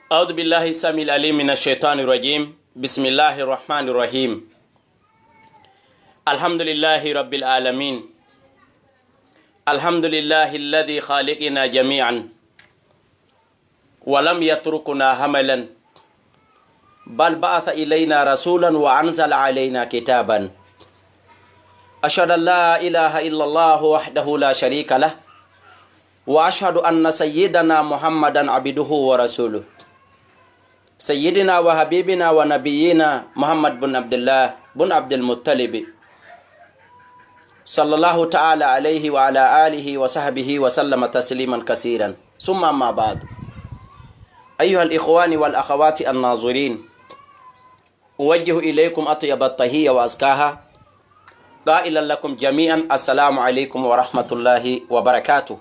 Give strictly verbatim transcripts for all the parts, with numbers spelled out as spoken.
أعوذ بالله السميع العليم من الشيطان الرجيم. بسم الله الرحمن الرحيم. الحمد لله رب العالمين. الحمد لله الذي خالقنا جميعا ولم يتركنا هملا، بل بعث إلينا رسولا وأنزل علينا كتابا. أشهد أن لا إله إلا الله وحده لا شريك له، وأشهد أن سيدنا محمدا عبده ورسوله. سيدنا وحبيبنا ونبينا محمد بن عبد الله بن عبد المطلب، صلى الله تعالى عليه وعلى آله وصحبه وسلم تسليما كثيرا. ثم أما بعد. أيها الإخوان والأخوات الناظرين، أوجه إليكم أطيب التحية وأزكاها، قائلا لكم جميعا: السلام عليكم ورحمة الله وبركاته.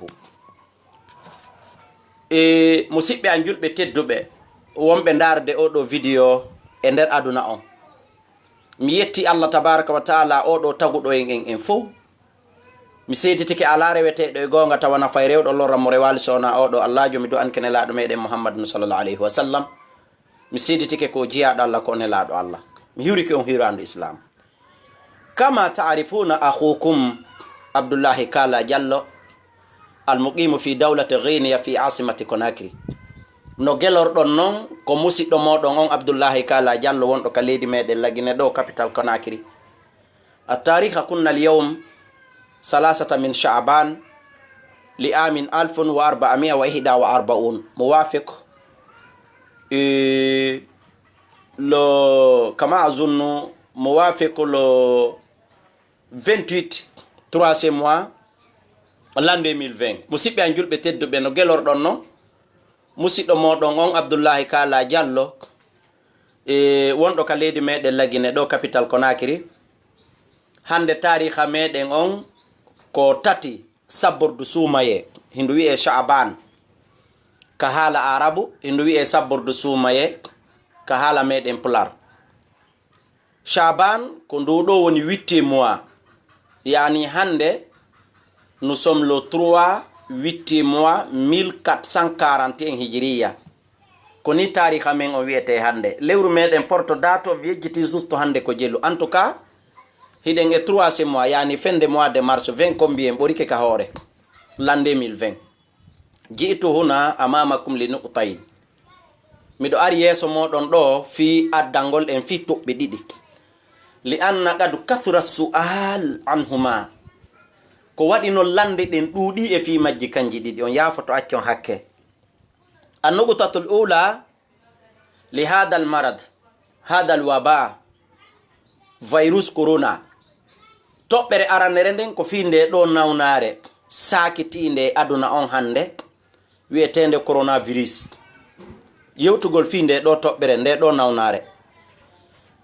E musidɓe an julɓe tedduɓe, wonɓe ndaarde oɗo video e nder aduna on, mi yetti Allah tabaraka wa taala, oɗo taguɗo en, en, en fow. Mi seeditike alaa reweteeɗo e goonga tawa nafay rewɗo, lorra mo rewaali, so wonaa oɗo Allaajo. Mi du'anke nelaaɗo meɗen Muhammadun sallallahu alayhi wa sallam. Mi seeditike ko jiyaaɗo Allah, ko nelaaɗo Allah. Mi hiwrike on hiiraandu Islam. Kama ta'rifuna, akhukum Abdullahi Kala Jallo, al muqimu fi dawlati Guinea fi asimati Conakry. No gelorɗon non, ko musiɗɗo moɗon on Abdullahi Kala Jallo, wonɗo ka leydi meɗen Lagine ɗo, capital Conakry. At-tarikha kunna al-yawm salasata min Sha'ban li amin alfun wa arba'ami'a wa ihda wa arba'un, muwafiq, eh, lo, kama azunnu, muwafiq lo vingt-huit, troisième mois, l'an deux mille vingt. Musidɓe an julɓe tedduɓe, no gelorɗon non, musiɗɗo moɗon on Abdullahi Kala Jallo, e wonɗo ka leydi meɗen Lagine ɗo, capital Conakry. Hande taariha meɗen on ko tati sabbordu suumaye, hindu wi'e Sha'ban ka haala Arabu, hindu wi'e sabbordu suumaye ka haala meɗen Pular. Sha'ban ko ndu ɗo woni huitième mois, yani hande nous sommes le trois huitième mois mille quatre cent quarante et un Hijriya. Ko ni taariha men on wi'ete hande. Lewru meɗen porto dato, mi yejjiti juste hande ko jelu. En tout cas, hiɗen e troisième mois, yani fin de mois de mars, vingt combien ɓorike ka hoore. L'an deux mille vingt. Ji'tu huna amamakum li nuqtayn. Miɗo ari yeeso moɗon ɗo fii addangol en fii toɓɓe ɗiɗi. Li anna qad kathura su'al anhuma. Ko waɗi non lande ɗen ɗuuɗi e fii majji kanji ɗiɗi. On yaafoto, accon hakke. An-nuqtatul ula li hadal marad, hadal waba, virus corona. Toɓɓere aranere nden ko fii nde ɗo nawnaare saakitiinde e aduna on hande, wi'eteende coronavirus. Yewtugol fii nde ɗo toɓɓere, nde ɗo nawnaare.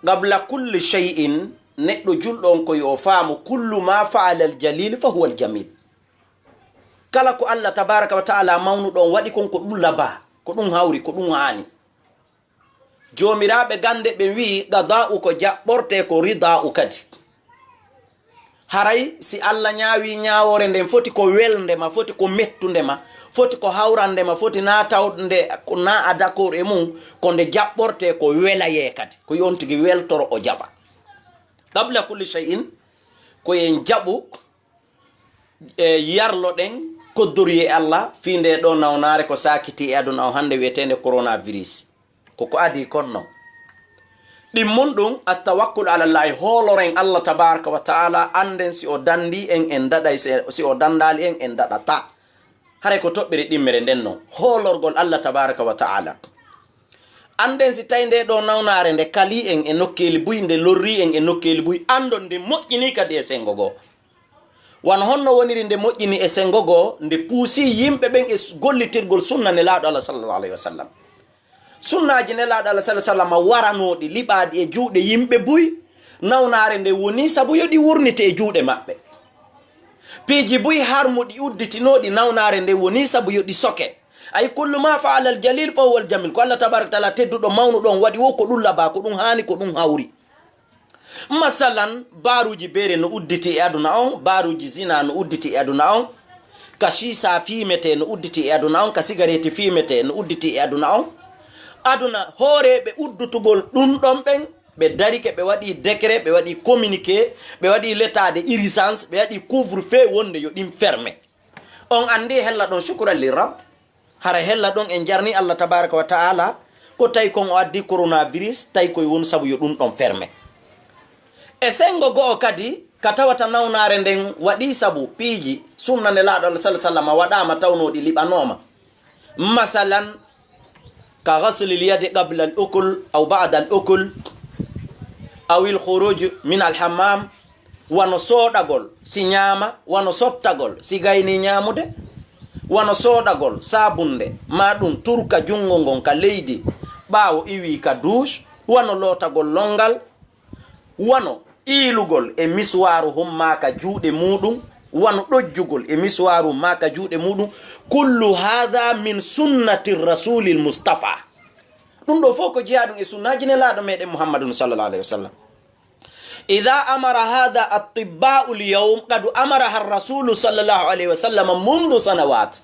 Qabla kulli shay'in, neɗɗo julɗo on ko yo o faamu, kullu ma fa'ala al-jalil fa huwa al-jamil. Kala ko Allah tabaraka wa ta'ala mawnuɗo on waɗi kon, ko ɗum laba, ko ɗum hawri, ko ɗum haani. Joomiraaɓe gannde ɓen wi'i, qadaa'u ko jaɓɓorte, ko ridaa'u kadi. Haray si Allah ñaawi ñaawoore nden, foti ko welnde ma, foti ko mettunde ma, foti ko hawrande ma, foti na tawde na a d'accord e mum, ko nde jaɓɓorte, ko welayee kadi. Ko yo on tigi weltoro, o jaɓa. Qabla kulli shay'in, ko en jaɓu e yarloɗen koddoruyee Allah fii nde ɗo nawnaare ko saakiti e aduna on hannde wi'eteende coronavirus. Ko ko adii kon non. Ɗimmun ɗum, attawakkul alallahi, hooloren Allah tabaraka wa ta'ala, annden si o danndii en, en daɗay, si, si o danndaali en, en daɗataa. Haray ko toɓɓere ɗimmere nden non, hoolorgol Allah tabaraka wa ta'ala. Annden si tawi nde ɗo nawnaare nde kalii en e nokkeeli buy, nde lorrii en e nokkeeli buy, anndon nde moƴƴinii kadi e senngo goo. Wano honno woniri nde moƴƴini e senngo goo, nde puusii yimɓe ɓen e s-, gollitirgol sunna Nelaaɗo Allah sallallahu alayhi wa sallam. Sunnaaji Nelaaɗo Allah sallallahu alayhi wa sallam waranooɗi, liɓaaɗi e juuɗe yimɓe buy, nawnaare nde wonii sabu yo ɗi wurnite e juuɗe maɓɓe. Piiji buy harmuɗi udditinooɗi nawnaare nde wonii sabu yo ɗi soke. Ay, kullu ma fa'ala al-jalil fa huwa al-jamil. Ko Allah tabaraka wa ta'ala tedduɗo mawnuɗo on waɗi wo ko ɗum labaa, ko ɗum haani, ko ɗum hawri. Masalan, baaruuji beere no udditi e aduna on, baaruuji zina no udditi e aduna on, ka shiisa fiimetee no udditi e aduna on, ka sigareeti fiimetee no udditi e aduna on. Aduna hooreeɓe uddutugol ɗum ɗon ɓen, ɓe darike, ɓe waɗi décret, ɓe waɗi communiqué, ɓe waɗi l'état de urgence, ɓe waɗi couvre-feu wonde yo ɗin ferme. On anndi hella ɗon, shukran li Rabb. Hara hella ɗon en jarni Allah tabaraka wa ta'ala, ko tawi kon o addi coronavirus, tawi koye woni sabu yo ɗum ɗon ferme. E senngo go'o kadi, ka tawata nawnaare nden waɗi sabu piiji sunna Nelaaɗo Allah sallallahu alaihi wasallam waɗaama tawnooɗi liɓanooma. Masalan, ka ghaslil yadi qabla al ukul aw ba'da al ukul, aw il khuruj min al hammam, wano sooɗagol si ñaama, wano sottagol si gayni ñaamude, wano sooɗagol saabunde, ma ɗum turka junngo ngon ka leydi ɓaawo iwi ka douche, wano lootagol lonngal, wano iilugol e miswaaru hum maa ka juuɗe muuɗum, wano ɗojjugol e miswaaru maa ka juuɗe muuɗum. Kullu haadha min sunnati rasulil mustafa. Ɗum ɗo fof ko jeyaa ɗum e sunnaaji Nelaaɗo meɗen Muhammadun sallallahu alaihi wasallam. Idha amara hadha atibba'u al-yawm, qad amaraha ar-rasulu sallallahu alaihi wasallam mundu sanawat.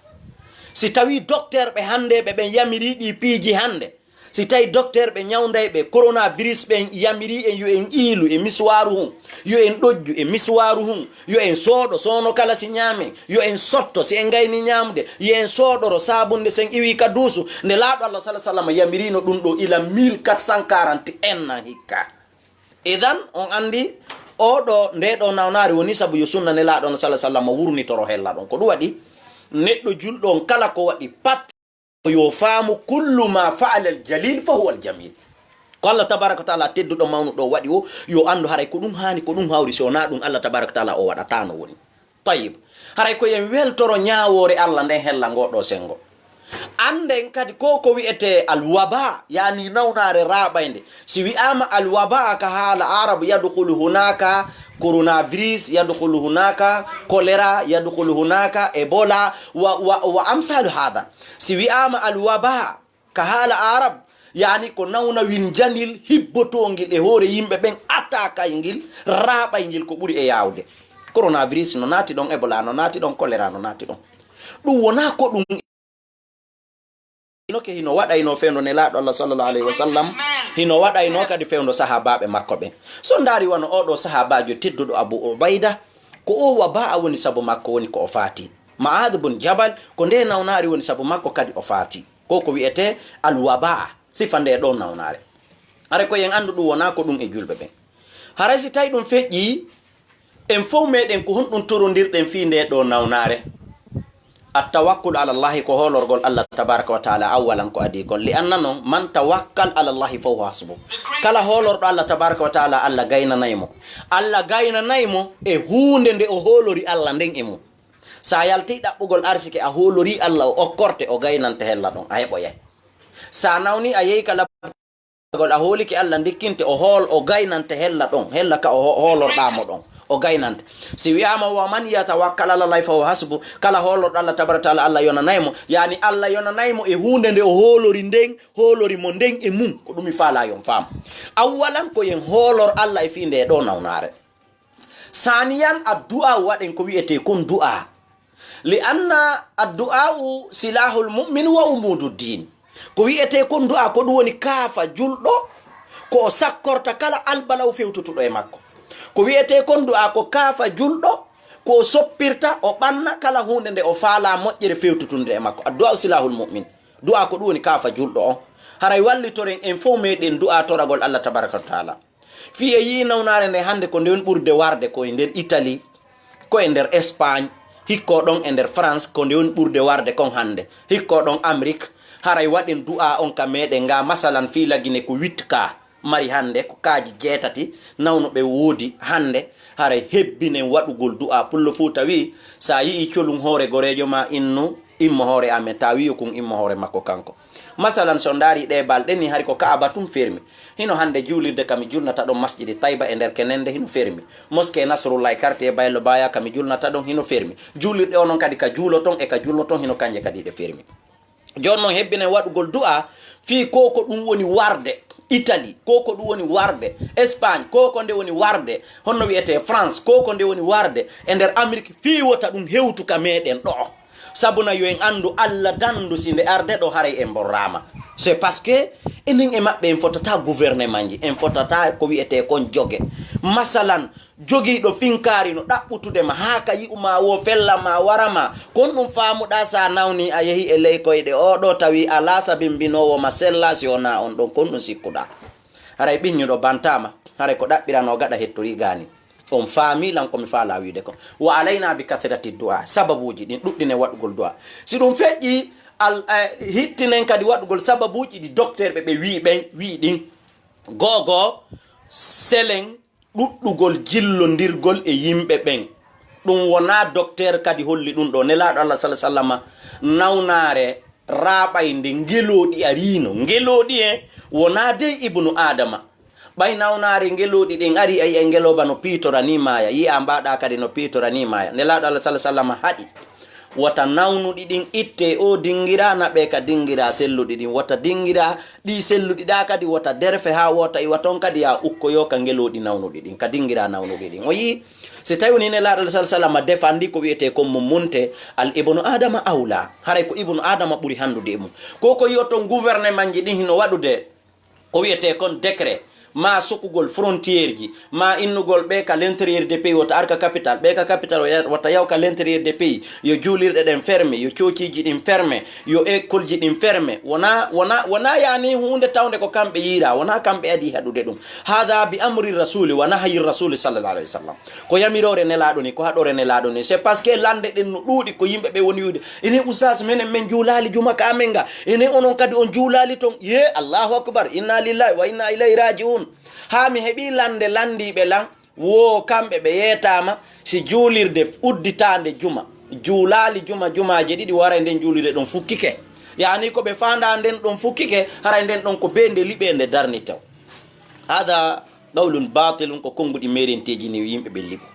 Si tawi docteur ɓe hande ɓe ɓen yamiri ɗi piiji hande, si tawi docteur ɓe ñawndayɓe coronavirus ɓen yamiri en yo en iilu e miswaaru hun, yo en ɗojju e miswaaru hun, yo en sooɗo soono kala si ñaamen, yo en sotto si en gayni ñaamude, yo en sooɗoro saabunde sen iwi ka duusu, Nelaaɗo Allah sallallahu alaihi wasallam yamirino ɗum ɗo ila mille quatre cent quarante et un nan hikka. Idan, on anndi, oo ɗoo, ndee ɗoo nawnaari woni sabu yo sunna Nelaaɗo on, sallallahu alaihi wasallam, wurnitoro hella ɗon. Ko ɗum waɗi, neɗɗo julɗo on kala ko waɗi pat, yo faamu, kullu ma fa'ala al-jalil fa huwa al-jamil. Ko Allah tabaraka wa ta'ala tedduɗo mawnuɗo waɗi o, yo anndu haray ko ɗum haani, ko ɗum hawri, si wonaa ɗum Allah tabaraka wa ta'ala o waɗataano woni. Tayyib. Haray ko yen weltoro ñaawoore Allah nden hella ngoo ɗoo senngo. Annden kadi ko ko wi'etee alwaba, yani nawnaare raaɓaynde. Si wi'aama alwaba ka haala Arab, yadkhulu hunaka coronavirus, yadkhulu hunaka choléra, yadkhulu hunaka Ebola, wa, wa, wa amsalu hadha. Si wi'aama alwaba, ka haala Arab, yani ko nawna winjanil hibbotoongil e hoore yimɓe ɓen, atakay ngil, raaɓay ngil ko ɓuri e yaawde. Coronavirus no naati ɗon, Ebola no naati ɗon, choléra no naati ɗon. Ɗum wonaa ko ɗum inoke hino waɗayno fewndo Nelaaɗo Allah sallallahu alaihi wasallam, hino waɗayno kadi fewndo sahaabaaɓe makko ɓen. So ndaari wano oo ɗoo sahaabaajo tedduɗo Abu Ubayda, ko oo wabaa woni sabu makko woni ko o faati. Ma'ad bun Jabal, ko ndee nawnaari woni sabu makko kadi o faati. Ko ko wi'etee alwaba, sifa ndee ɗoo nawnaare. Haray ko yen anndu ɗum wonaa ko ɗum e julɓe ɓen. Haray si tawi ɗum feƴƴii, en fow meɗen ko honɗum torondirɗen fii ndee ɗoo nawnaare? At-tawakkul ala Allahi ko hoolorgol Allah tabaraka wa ta'ala awwalan ko adii kon. Li anna non, man tawakkal ala Allahi fa huwa hasbu. Kala hoolorɗo Allah tabaraka wa ta'ala, Allah gaynanay mo. Allah gaynanay mo e huunde nde o hoolori Allah nden e mum. Sa yalti ɗaɓɓugol arsike, a hoolori Allah o okkorte, o gaynante hella ɗon, a heɓoyay. Sa nawni a yehi ka laɓɓugol, a hooliki Allah ndikkinte, o hool, o gaynante hella ɗon, hella ka o ho-, hoolorɗaa mo ɗon, o gaynante. Si wi'aama, "Wa man yatawakkal ala Allahi fa huwa hasbu," kala hoolorɗo Allah tabaraka taala, Allah yonanay mo, yani Allah yonanay mo e huunde nde o hoolori nden, hoolori mo nden e mum, ko ɗum mi faalaa yon faamu. Awwalan ko yen hoolor Allah e fii nde ɗoo nawnaare. Saaniyan, addu'a waɗen ko wi'etee kon du'a. Li anna addu'a'u silahul mu'min wa umudu din. Ko wi'etee kon du'a, ko ɗum woni kaafa julɗo, ko o sakkorta kala albalaw fewtutuɗo e makko. Ko wi'etee kon du'a, ko kaafa julɗo, ko o soppirta, o ɓanna kala huunde nde o faalaa moƴƴere fewtutunde e makko. Addu'a'u silahul mu'min. Du'a ko ɗum woni kaafa julɗo on. Haray wallitoren en fow meɗen du'a toragol Allah tabaraka wa taala. Fii e yi'i nawnaare nde hannde ko nde woni ɓurde warde ko e nder Italie, ko e nder Espagne, hikko ɗon e nder France, ko nde woni ɓurde warde kon hannde, hikko ɗon Amérique, haray waɗen du'a on ka meɗen nga, masalan fii Lagine ko huit cas mari hannde, ko kaaji jeetati nawnuɓe woodi hannde, haray hebbinen waɗugol du'a. Pullo Fuuta wi'i, sa yi'i colum hoore goreejo ma innu, immo hoore amen, ta wi'u kun immo hoore makko kanko. Masalan, so ndaari ɗee balɗe ni, hari ko Ka'aba tun fermi. Hino hannde juulirde ka mi julnata ɗon, Masjidi Tayba e nder Kenende hino fermi. Mosquée Nasrullahi quartier Baylo Baya ka mi julnata ɗon hino fermi. Juulirɗe onon kadi ka juuloton e ka julnoton hino kanje kadi ɗe fermi. Jooni non hebbinen waɗugol du'a fii ko ko ɗum woni warde Italie, ko ko ɗum woni warde Espagne, ko ko nde woni warde, honno wi'etee, France, ko ko nde woni warde e nder Amérique, fii wota ɗum hewtu ka meɗen ɗoo. Sabuna yo en anndu Allah dandu si nde arde ɗoo haray en borraama. C'est parce que enen e maɓɓe en fotata gouvernement ji, en fotata ko wiyetee kon joge. Masalan, jogiiɗo finkaari no ɗaɓɓutude ma haa ka yi'u ma woo fella ma wara ma. Kon ɗum faamuɗaa sa nawni a yehi e ley koyɗe oo ɗoo tawi alaa sabimbinoowo ma sella si wonaa on ɗon, kon ɗum sikkuɗaa. Haray ɓiññuɗo bantaama, haray ko ɗaɓɓiranoo gaɗa hettorii gaani. On faamii lan ko mi faalaa wiide kon. Wa alayna bi kathirati du'a, sababuuji ɗin ɗuɗɗinen waɗugol du'a. Si ɗum feƴƴii, al, eh, hittinen kadi waɗugol sababuuji ɗi docteur ɓe ɓe wii ɓen, wii ɗin. Go'o go'o, selen ɗuɗɗugol jillondirgol e yimɓe ɓen. Ɗum wonaa docteur kadi holli ɗum ɗoo. Nelaaɗo Allah sallallaahu alayhi wa sallama nawnaare raaɓaynde ngelooɗi ariino. Ngelooɗi en wonaa dey Ibnu Aadama. Ɓay nawnaare ngelooɗi ɗin ari, a yi'ay ngelooba no piitora nii maaya, yi'aa mbaaɗaa kadi no piitora nii maaya. Nelaaɗo Allah sallallaahu alayhi wa sallama haɗi wota nawnuɗi ɗin ittee oo dingiraa, naɓee ka dingiraa selluɗi ɗin. Wota dingiraa ɗii selluɗi ɗaa kadi wota derfe haa woota iwa ton kadi yaa ukkoyoo ka ngelooɗi nawnuɗi ɗin, ka dingiraa nawnuɗi ɗin. O yi'i, si tawi woni Nelaaɗo Allah sallallaahu alayhi wa sallama defandi ko wiyetee kon mum munte, al ibnu Aadama awlaa. Haray ko Ibnu Aadama ɓuri hanndude e mum. Ko ko yi'oton gouvernement ji ɗin hino waɗude ko wiyetee kon décret, maa sokugol frontière ji, maa innugol ɓe ka l'intérieur de pays, wota ar ka capital, ɓe ka capital, o ya-, wota yaw ka l'intérieur de pays, yo juulirɗe ɗen ferme, yo coociiji ɗin ferme, yo école ji ɗin ferme. Wonaa, wonaa, wonaa yaani huunde tawnde ko kamɓe yiiraa, wonaa kamɓe adii haɗude ɗum. Hada bi amri rasuli wa nahyi rasuli sallallahu alayhi wa sallam. Ko yamiroore Nelaaɗo ni, ko haɗoore Nelaaɗo ni. C'est parce que lande ɗen no ɗuuɗi ko yimɓe ɓe woni wiide, enen ustaas menen men juulaali juma ka amen ga. Enen onon kadi on juulaali ton. Yee, Allahu akbar. Inna lillahi wa inna ilayhi raji'un. Haa mi heɓii lande landiiɓe lan. Wo kamɓe ɓe yeetaama si juulirde udditaande juma. Juulaali juma, jumaaje ɗiɗi waray nden juulirde ɗon fukkike. Yaani ko ɓe faandaa nden ɗon fukkike, haray nden ɗon ko bee nde liɓee nde darnitoo. Hada qawlun batilun, ko konnguɗi meerenteeji ni yimɓe ɓe liɓu.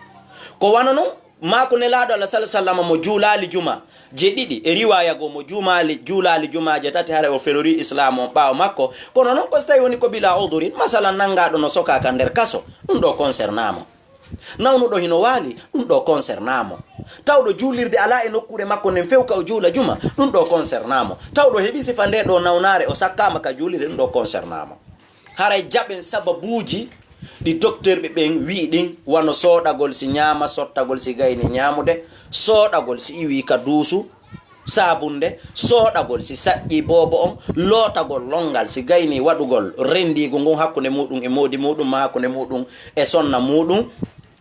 Ko wano non, maaku Nelaaɗo Allah sallallahu alaihi wasallam mo juulaali juma je ɗiɗi, e riwaaya goo mo juumaali, juulaali jumaaje tati, haray o ferorii Islaam on ɓaawo makko. Kono non ko so tawi woni ko bila udurin, masalan nanngaaɗo no sokaa ka nder kaso, ɗum ɗoo concernaa mo. Nawnuɗo hino waali, ɗum ɗoo concernaa mo. Tawɗo juulirde alaa e nokkuure makko nden few ka o juula juma, ɗum ɗoo concernaa mo. Tawɗo heɓii sifa ndee ɗoo nawnaare, o sakkaama ka juulirde, ɗum ɗoo concernaa mo. Haray jaɓen sababuuji ɗi docteur ɓe ɓen wi'i ɗin, wano sooɗagol si ñaama, sottagol si gayni ñaamude, sooɗagol si iwii ka duusu, saabunde, sooɗagol si saƴƴii boobo on, lootagol lonngal si gayni waɗugol renndiigu ngun hakkunde muuɗum e moodi muuɗum, maa hakkunde muuɗum e sonna muuɗum.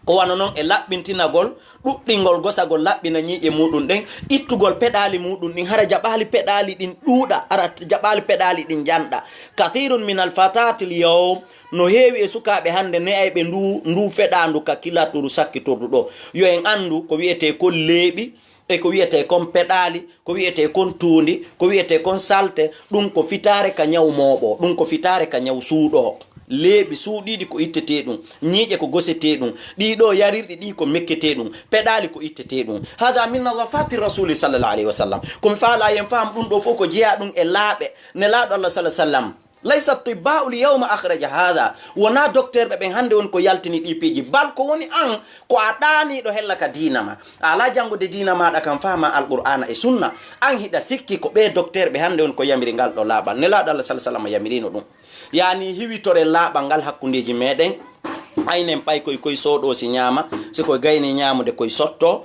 Ko wano non e laɓɓintinagol, ɗuɗɗingol gosagol laɓɓina ñiiƴe muuɗum ɗen, ittugol peɗaali muuɗum ɗin, hara jaɓaali peɗaali ɗin ɗuuɗa, hara jaɓaali peɗaali ɗin njanɗa. Kathirun min al fatati al yawm, no heewi e sukaaɓe hannde ne'ayɓe ndu, ndu feɗaandu ka kilaturu sakkitordu ɗoo. Yo en anndu ko wi'etee kon leeɓi, e ko wi'etee kon peɗaali, ko wi'etee kon tuundi, ko wi'etee kon salte, ɗum ko fitaare ka ñaw mooɓo, ɗum ko fitaare ka ñaw suuɗo. Leeɓi suuɗiiɗi ko ittetee ɗum, ñiiƴe ko gosetee ɗum, ɗii ɗoo yarirɗi ɗii ko mekketee ɗum, peɗaali ko ittetee ɗum. Hada min nadafati rasuli sallallahu alaihi wasallam. Ko mi faalaa yen faham ɗum ɗoo fof ko jeyaa ɗum e laaɓe Nelaaɗo Allah sallallahu alaihi wasallam. Laysa tibba'u l yawma akhraja hada. Wonaa docteur ɓe ɓen hannde woni ko yaltini ɗii piiji. Bal ko woni an, ko a ɗaaniiɗo hella ka diina ma. A alaa janngude diina maaɗa kan fahma Alqur'aana e Sunna. An hiɗa sikki ko ɓee docteur ɓe hannde woni ko yamiri ngal ɗoo laaɓal. Nelaaɗo Allah sallallahu alaihi wasallam yamiriino ɗum. Yaani hiwitoren laaɓal ngal hakkundeeji meɗen. Aynen ɓay koy koy sooɗoo si ñaama, si koy gayni ñaamude koy sottoo.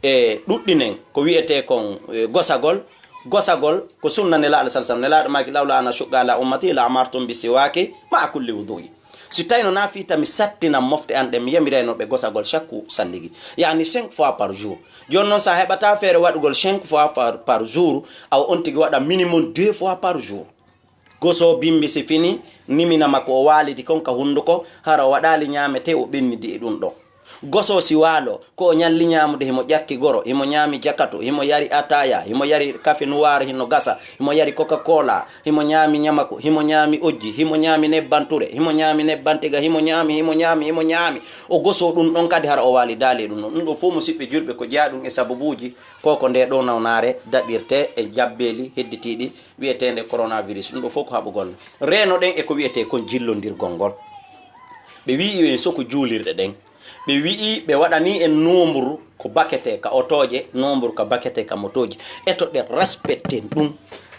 E ɗuɗɗinen ko wi'etee kon, e, gosagol. Gosagol ko sunna Nelaaɗo sallallahu alaihi wasallam. Nelaaɗo maaki, "Lawla an ashuqqa ala ummati la amartum bi siwaki ma'a kulli wudu'i." Si tawino naa fii tami sattinan mofte an ɗen, mi yamirayno ɓe gosagol chaque salligi. Yaani cinq fois par jour. Jooni non sa heɓataa feere waɗugol cinq fois par, par jour, awa on tigi waɗa minimum deux fois par jour. Gosoo bimbi si fini, nimina ma ko o waalidi kon ka hunduko, hara o waɗaali ñaametee, o ɓennidi e ɗum ɗon. Gosoo si waaloo, ko o ñalli ñaamude, himo ƴakki goro, himo ñaami jakatu, himo yari ataaya, himo yari kafe nuwaar hino gasa, himo yari Coca-Cola, himo ñaami ñamaku, himo ñaami ojji, himo ñaami nebban ture, himo ñaami nebban tiga, himo ñaami, himo ñaami, himo ñaami. O gosoo ɗum ɗon kadi hara o waalidaali e ɗum ɗon. Ɗum ɗon fof musiɓɓe julɓe ko jeyaa ɗum e sababuuji ko ko ndee ɗoo nawnaare daɗirtee e jabbeeli hedditiiɗi wi'eteende coronavirus. Ɗum ɗoo fof ko haɓugol. Reenoɗen e ko wi'etee kon jillondirgol ngol. Ɓe wi'i yo en soku juulirɗe ɗen. Ɓe wi'i ɓe waɗanii en nombre ko baketee ka otooje, nombre ka baketee ka motooji. Etoɗen respecten ɗum.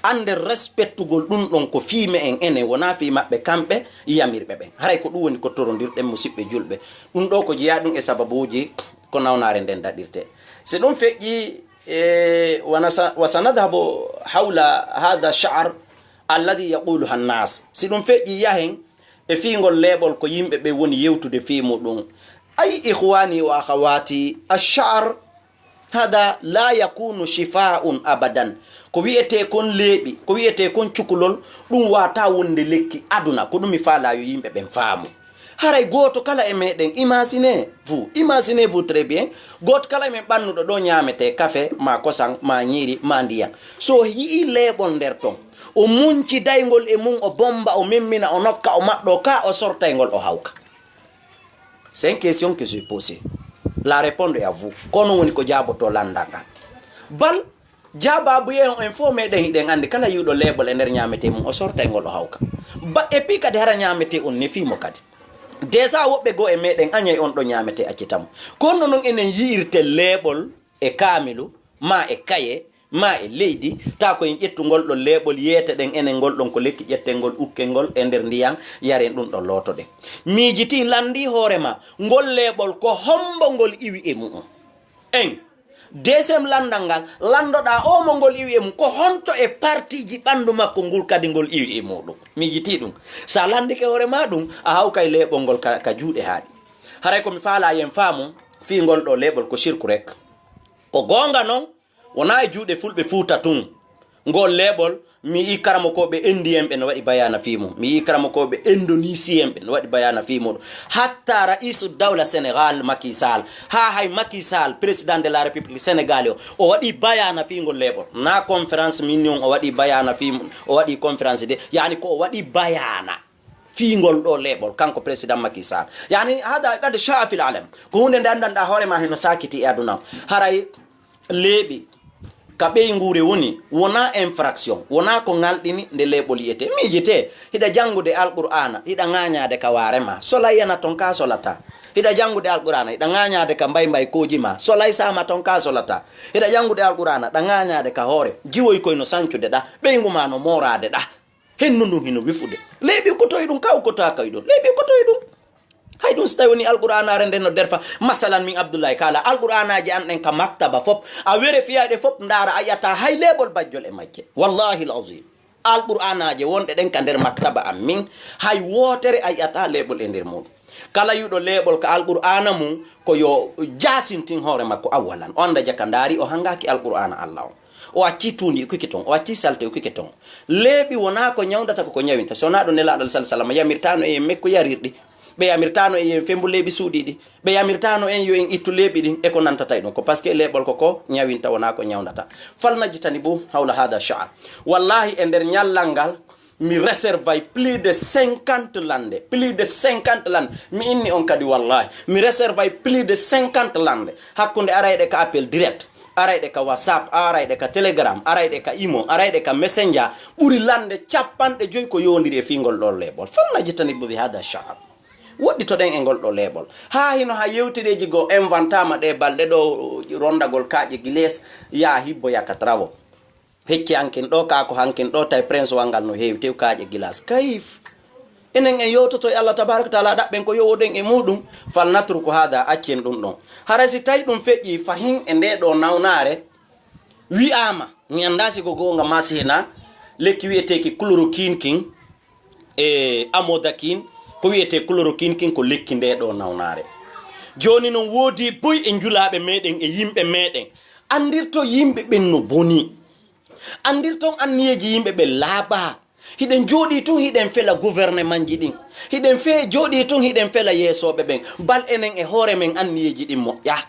Annden respettugol ɗum ɗon ko fii me'en enen, wonaa fii maɓɓe kamɓe yamirɓe ɓen. Haray ko ɗum woni ko torondirɗen, musiɓɓe julɓe. Ɗum ɗoo ko jeyaa ɗum e sababuuji ko nawnaare nden daɗirtee. Si ɗum feƴƴii, e, wana sa-, wa sanadhabu hawla hadha sha'r alladhi yaquluha an-nas. Si ɗum feƴƴii, yahen e fii ngol leeɓol ko yimɓe ɓe woni yewtude fii muɗum. Ay, ikhwani wa akhawati, ash-sha'r hada la yakunu shifa'un abadan. Ko wi'etee kon leeɓi, ko wi'etee kon cukalel, ɗum waawataa wonde lekki aduna. Ko ɗum mi faalaa yo yimɓe ɓen faamu. Haray gooto kala e meɗen, imaginez-vous, imaginez-vous très bien, gooto kala e men ɓannuɗo ɗo ñaametee kafe, maa kosan, maa ñiiri, maa ndiyan. So yi'ii leeɓol nder ton, o munci dayngol e mum, o bommba, o memmina, o nokka, o maɓɓoo, kaa o sortay ngol, o hawka. C'est une question que je pose. La réponse est à vous. Ko non woni ko jaabotoo lannda ngan. Bal, jaabaabu en, en fof meɗen hiɗen anndi kala yi'uɗo leeɓol e nder ñaametee mum, o sortay ngol, o hawka. Ba, et puis kadi hara ñaametee on nefii mo kadi. Déjà woɓɓe goo e meɗen añay on ɗo ñaametee accita mo. Ko honno non enen yi'irten leeɓol e kaamilu, maa e kaye, maa e leydi, taa ko en ƴettu ngol ɗon leeɓol, yeete ɗen enen ngol ɗon ko lekki, ƴetten ngol ukken ngol e nder ndiyan, yaren ɗum ɗon lootoɗen. Miijitii, lanndii hoore maa, ngol leeɓol ko hommbo ngol iwi e mu'um? En. Deuxième lanndal ngal, lanndoɗaa oo mo ngol iwi e mum, ko honto e partiiji ɓanndu makko ngol kadi ngol iwi e muɗum? Miijitii ɗum. So a lanndike hoore maa ɗum, a hawkay leeɓol ngol ka, ka juuɗe haaɗi. Haray ko mi faalaa yen faamu fii ngol ɗoo leeɓol ko sirku rek. Ko goonga non, wonaa e juuɗe fulɓe Fuuta tun. Ngol leeɓol, mi yi'ii karamokooɓe Indien ɓe no waɗi bayaana fii mum. Mi yi'ii karamokooɓe Indonesien ɓe no waɗi bayaana fii muɗum. Hatta Ra'isu Dawla Senegal, Macky Sall. Haa hay Macky Sall, Président de la République Sénégal o, o waɗii bayaana fii ngol leeɓol. Naa conférence min nun o waɗii bayaana fii mum, o waɗii conférence de, yaani ko o waɗii bayaana fii ngol ɗoo leeɓol, kanko Président Macky Sall. Yaani, hada qad sha'a fil alam. Ko huunde nde anndanɗaa hoore maa hino saakiti e aduna o. Haray leeɓi ka ɓeynguure woni, wonaa infraction, wonaa ko ŋalɗini nde leeɓol yi'etee. Miijitee, hiɗa janngude Alqur'aana, hiɗa ŋaañaade ka waare maa, solay yana ton kaa solataa. Hiɗa janngude Alqur'aana, hiɗa ŋaañaade ka mbaymbaykooji maa, solay saama ton kaa solataa. Hiɗa janngude Alqur'aana, ɗa ŋaañaade ka hoore, jiwoy koy no sancude ɗa, ɓeyngu maa no mooraade ɗa. Hendu ndun hino wifude. Leeɓi ko toy ɗum, kaw ko taa kay ɗum. Leeɓi ko toy ɗum. Hay ɗum so tawi woni Alqur'aanaare nden no derfa. Masalan, min Abdullahi kaala Alqur'aanaaji an ɗen ka maktaba fop. A werefiyay ɗe fop, ndaara, a yi'ataa hay leeɓol bajjol e majje. Wallahi al-azim. Alqur'aanaaje wonɗe ɗen ka nder maktaba am min, hay wootere a yi'ataa leeɓol e nder muɗum. Kala yi'uɗo leeɓol ka Alqur'aana mum, ko yo jaasintin hoore makko awwalan. O annda jaka ndaari, o hangaaki Alqur'aana Allah on. O accii tuundi ukike ton, o accii salte ukike ton. Leeɓi wonaa ko ñawndata, ko ko ñawinta. So wonaa ɗum Nelaaɗo, alayhi salaam, yamirtaano en en mekko yarirɗi. Ɓe yamirtaano en yo en femmbu leeɓi suuɗiiɗi. Ɓe yamirtaano en yo en ittu leeɓi ɗin e ko nantata e ɗum. Ko parce que leeɓol ko ko ñawinta, wonaa ko ñawndata. Fal najtanibu hawla hada sha'r. Wallahi, e nder ñallal ngal, mi réservay plus de cinquante lannde. Plus de cinquante lannde. Mi inni on kadi, wallahi. Mi réservay plus de cinquante lannde. Hakkunde arayɗe ka appel direct, arayɗe ka WhatsApp, arayɗe ka Telegram, arayɗe ka Imo, arayɗe ka Messenger, ɓuri lannde cappanɗe joy ko yowondiri e fii ngol ɗoo leeɓol. Fal najtanibu bi hada sha'r. Woɗɗitoɗen e ngol ɗoo leeɓol. Haa hino haa yewtereeji goo inventaama ɗee balɗe ɗoo, ronndagol kaaƴe gilees, yaa hibbo yaka travo. Hecci hankin ɗoo, kaa ko hankin ɗoo, tawi prince wal ngal no heewi, tew kaaƴe gilas. Kayif? Enen en yewtoto e Allah tabaraka wa taala, ɗaɓɓen ko yowoɗen e muɗum. Fal natruku hada, accen ɗum ɗon. Haray si tawi ɗum feƴƴii fahin e ndee ɗoo nawnaare, wi'aama, mi anndaa si ko goonga maa si hinaa, lekki wi'eteeki chloroquine kin, e amodakine, ko wi'etee chloroquine kin ko lekki ndee ɗoo nawnaare. Jooni non woodii buy e njulaaɓe meɗen e yimɓe meɗen. Anndirto yimɓe ɓen no boni. Anndirton anniyeeji yimɓe ɓen laaɓaa. Hiɗen jooɗii tun hiɗen fela gouvernementji ɗin. Hiɗen fe-, jooɗii tun hiɗen fela yeesooɓe ɓen. Bal enen e hoore men anniyeeji ɗin moƴƴaa.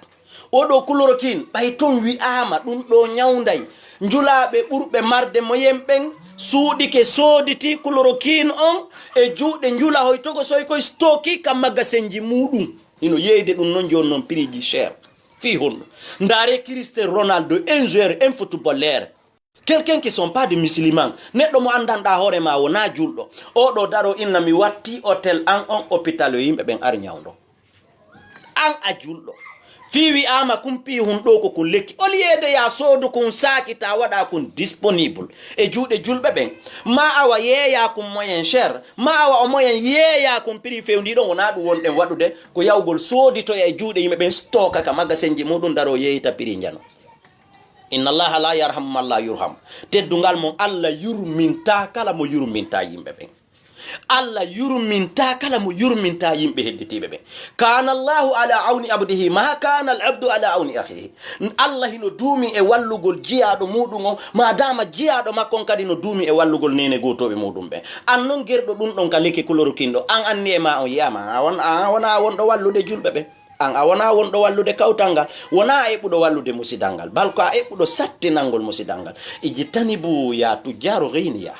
Oo ɗoo chloroquine, ɓay ton wi'aama ɗun ɗoo ñawnday njulaaɓe ɓurɓe marde moyen ɓen, suuɗike sooditi chloroquine on e juuɗe njulahoy togosoy koy stocki ka magasinji muuɗum. Hino yeeyde ɗun non jooni non prixji cher. Fii honɗun? Ndaaree Cristiano Ronaldo, un joueur, un footballeur. Quelqu'un qui sont pas de musulman. Neɗɗo mo anndanɗaa hoore maa wonaa julɗo. Oo ɗoo daroo inna mi watti hôtel an on hôpital yo yimɓe ɓen ar ñawndo. An a julɗo. Fii wi'aama kun pii hun ɗoo ko kun lekki. Au lieu de yaa soodu kun saaki taa waɗa kun disponible e juuɗe julɓe ɓen. Ma awa yeeyaa kun moyen cher. Ma awa o moyen yeeyaa kun prix fewndiiɗo wonaa ɗum wonɗen waɗude. Ko yawgol sooditoya e juuɗe yimɓe ɓen stocka ka magasinji muɗum daroo yeeyita prix njano. Inna Allaha la yarhamu man la yurham. Teddungal mon Allah yurmintaa kala mo yurmintaa yimɓe ɓen. Allah yurmintaa kala mo yurmintaa yimɓe hedditiiɓe ɓen. Kana Allahu ala awni abdihi ma kana al abdu ala awni akhihi. Allah hino duumi e wallugol jiyaaɗo muuɗum on, ma dama jiyaaɗo makko on kadi no duumi e wallugol neene gootooɓe muuɗum ɓen. An non gerɗo ɗum ɗon ka lekki chloroquine ɗo, an anni e ma on yi'aama, a won-, a wonaa wonɗo wallude julɓe ɓen. An a wonaa wonɗo wallude kawtal ngal, wonaa a eɓɓuɗo wallude musidal ngal, bal ko a eɓɓuɗo sattinangol musidal ngal. Ijtanibu ya tujjaru ghayniya.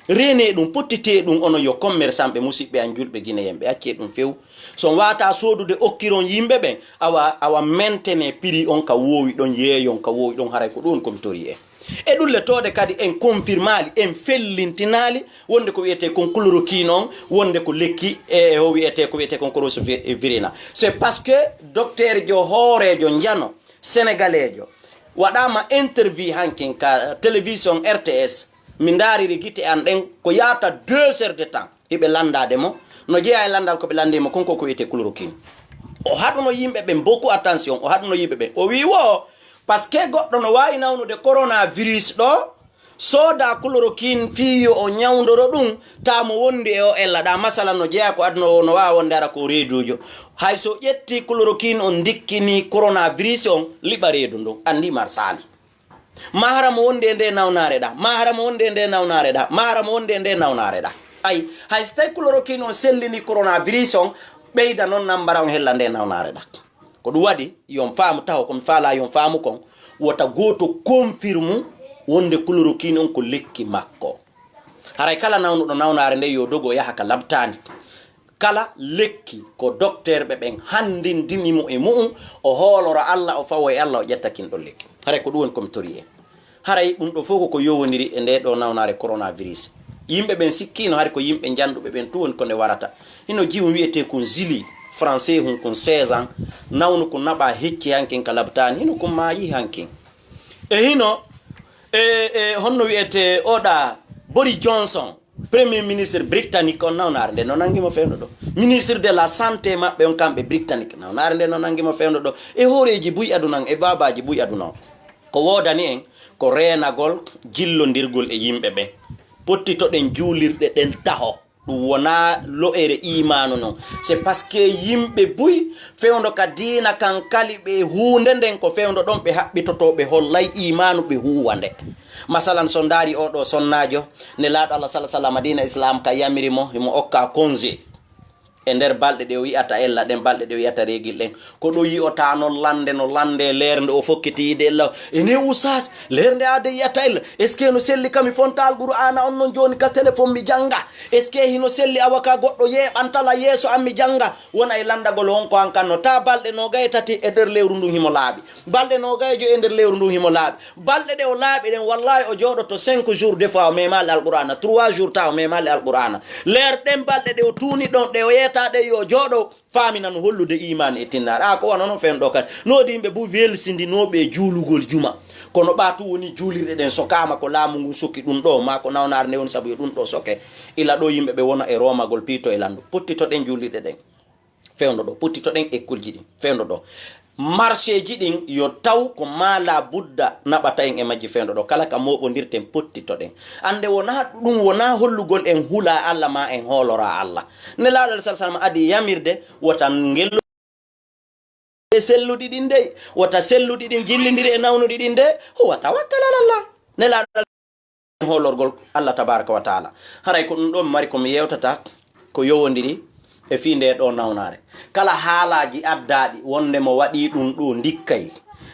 Reenee ɗum, pottitee ɗum, onon yo commerçant ɓe, musiɓɓe an julɓe Guinéen ɓe, accee ɗum few. So on waawataa soodude okkiron yimɓe ɓen, awa, awa maintenez prix on ka woowi ɗon, yeeyon ka woowi ɗon, haray ko ɗum woni ko mi torii en. E ɗum le tooɗe kadi en confirmaali, en fellintinaali wonde ko wiyetee kon chloroquine on, wonde ko lekki e, e o wiyetee, ko wiyetee kon coronavirus. C'est parce que docteur jo hooreejo njano sénégaleejo waɗaama interview hankin ka télévision R T S. Mi ndaariri gite an ɗen ko yaata deux heures de temps. Hiɓe lanndaade mo. No jeyaa e lanndal ko ɓe lanndii mo kon ko ko wiyetee chloroquine. O haɗuno yimɓe ɓen beaucoup attention. O haɗuno yimɓe ɓen. O wii wo, parce que goɗɗo no waawi nawnude coronavirus ɗo, sooda chloroquine fii yo o ñawndoro ɗum, taa mo wondi e o ella ɗa. Masala no jeyaa ko aduna o no waawa wonde hara ko reeduujo. Hay so ƴetti chloroquine on ndikkinii coronavirus on, liɓa reedu ndun. Anndi mar saali. Ma hara mo wondi e nde nawnaare ɗa. Ma hara mo wondi e nde nawnaare ɗa. Ma hara mo wondi e nde nawnaare ɗa. Ay, hay so tawi chloroquine on sellini coronavirus on, ɓeyda non nambara on hella nde nawnaare ɗa. Ko ɗum waɗi, yon faamu taho, ko mi faalaa yon faamu kon, wota gooto confirme wonde chloroquine on ko lekki makko. Haray kala nawnuɗo nawnaare nde yo dogo yaha ka labtaandi. Kala lekki ko dokteerɓe ɓen hanndindini mo e mu'um, o hoolora Alla, o fawo e Alla, o ƴetta kin ɗon lekki. Haray ko ɗum woni ko mi torii en. Haray ɗum ɗo fof ko ko yowondiri e nde ɗo nawnaare coronavirus. Yimɓe ɓen sikkiino hari ko yimɓe njanɗuɓe ɓen tun woni ko nde warata. Hino jiyum wiyetee kun Zili, français hun kun seize ans, nawnu kun naɓa hecci hankin ka labtaani, hino kun maayi hankin. E hino, e, e honno wiyetee oɗa Boris Johnson, Premier ministre britannique on nawnaare nde no nangi mo fewndo ɗo. Ministre de la santé maɓɓe on kamɓe britannique nawnaare nde no nangi mo fewndo ɗo. E hooreeji buy aduna on, e baabaaji buy aduna on. Ko woodani en ko reenagol jillondirgol e yimɓe ɓen. Pottitoɗen juulirɗe ɗen taho. Ɗum wonaa lo'ere iimaanu non. C'est parce que yimɓe buy fewndo ka diina kan kali ɓe huunde nden ko fewndo ɗon ɓe haɓɓitotoo ɓe hollay iimaanu ɓe huuwa nde. Masalan, so ndaari oo ɗoo sonnaajo, Nelaaɗo Allah sala sallam diina Islam ka yamiri mo, himo okka congé. E nder balɗe ɗe o yi'ata ella ɗen, balɗe ɗe o yi'ata reegil ɗen, ko ɗo yi'otaa non lannde no lannde leer nde o fokkiti yiide ella. E ne usas, leer nde aade yi'ata ella. Est-ce que no selli kami fonta Alqur'aana on non jooni ka téléphone mi jannga? Est-ce que hino selli awa ka goɗɗo yeeɓantala yeeso am mi jannga? Wona e lanndagol on ko an kan no. Ta balɗe noogay e tati e nder lewru ndun himo laaɓi. Balɗe noogay e joy e nder lewru ndun himo laaɓi. Balɗe ɗe o laaɓi ɗen, wallahi o jooɗoto cinq jours, des fois o memaali Alqur'aana, trois jours ta o memaali Alqur'aana. Leer ɗen balɗe ɗe o tuuni ɗon, ɗe o yeeta ɗe yo o jooɗo, faamina no hollude iimaan e tinnaare. A ko wano non fen ɗo kadi. No woodi yimɓe bu welsindinooɓe e juulugol juma. Kono ɓa tu woni juulirɗe ɗen sokaama ko laamu ngun sokki ɗum ɗo, maa ko nawnaare nde woni sabu yo ɗum ɗo soke. Ila ɗo yimɓe ɓe wona e roomagol piito e landu. Pottitoɗen juulirɗe ɗen. Fewndo ɗo, pottitoɗen ekkolji ɗin. Fewndo ɗo. Marché ji ɗin yo taw ko maa la budda naɓata en e majji fewndo ɗo. Kala ka mooɓondirten pottitoɗen. Annde wonaa ɗum, wonaa hollugol en hulaa Alla maa en hooloraa Alla. Nelaaɗo alayhi salaam adi yamirde wota ngello e selluɗi ɗin dey, wota selluɗi ɗin jillindiri e nawnuɗi ɗin de, huwa tawakkal ala Allah. Nelaaɗo hoolorgol Allah tabaraka wa taala. Haray ko ɗum ɗon mari ko mi yewtata ko yowondiri e fii nde ɗo nawnaare. Kala haalaaji addaaɗi wonde mo waɗi ɗum ɗo ndikkay.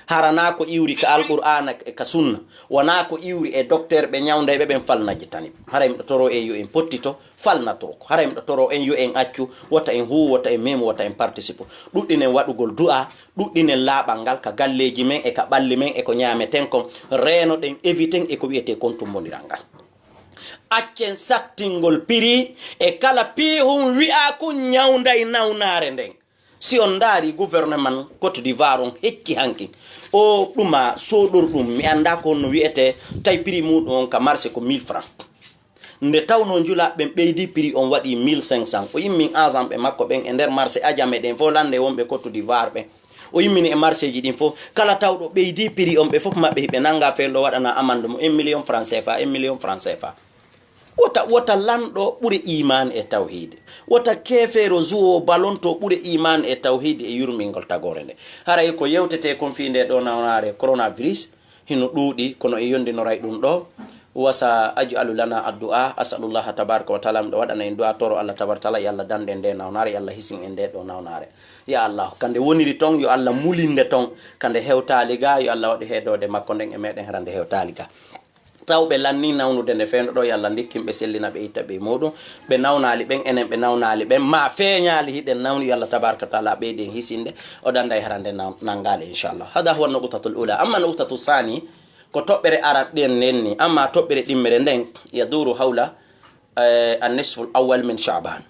Hara na ko iwri ka Alqur'aana e ka sunna. Wona ko iwri e docteur ɓe ñawndayɓe ɓen falnaji tanib. Haray miɗo toro en yo en pottito falnatoo ko. Haray miɗo toro en yo en accu, wota en huu, wota en memu, wota en participe. Ɗuɗɗinen waɗugol du'a, ɗuɗɗinen laaɓal ngal ka galleeji men e ka ɓalli men e ko ñaameten kon. Reenoɗen, éviten e ko wi'etee kon tummbondiral ngal. Accen sattingol piri e kala piihun wi'a kun ñawnday nawnaare nden. Si on ndaari gouvernement Côte d'Ivoire on hecci hanki. O ɗuma soodorɗum, mi anndaa ko honno wi'etee, tawi prix muuɗum on ka marché ko mille francs. Nde tawnoo njulaaɓe ɓen ɓeydii prix on waɗii mille cinq cents. O immini agent ɓe makko ɓen e nder marché Adjamé ɗen fof lannde wonɓe Côte d'Ivoire ɓen. O immini e marché ji ɗin fof. Kala tawɗo ɓeydii prix on ɓe fof maɓɓe hiɓe nannga fewndo waɗana amande mo un million francs C F A, un million francs C F A. Wota, wota lanɗo ɓure iimaan e tawhiid. Wota keefeero zuwo balonto ɓure iimaan e tawhiid e yurmingol tagoore nde. Haray ko yewtetee kon fii nde ɗoo nawnaare coronavirus, hino ɗuuɗi, kono e yondinoray ɗum ɗoo. Wasa aj'alu lana addu'a, as'alullaha tabaraka wa taala, miɗo waɗana en du'a toro Allah tabaraka wa taala, yo Allah dandu en nde nawnaare, yo Allah hisin en nde ɗoo nawnaare. Ya Allah, ka nde woniri ton, yo Allah mulin nde ton, ka nde hewtaali ga, yo Allah waɗu heedoode makko nden e meɗen hara nde hewtaali ga. Taw ɓe lanni nawnude nde fewndo ɗoo, yo Allah ndikkin ɓe sellina ɓe itta ɓe e muuɗum. Ɓe nawnaali ɓen, enen ɓe nawnaali ɓen, ma feeñaali hiɗen nawni, yo Allah tabaraka wa taala ɓeydi en hisinde, o danda e hara nde naw-, nangaali, inchallah. Hada huwa nuqtatul ula. Amma nuqtatu sani, ko toɓɓere aran ɗen nden ni, amma toɓɓere ɗimmere nden, yaduru hawla, eh, an nisful awwal min Sha'ban.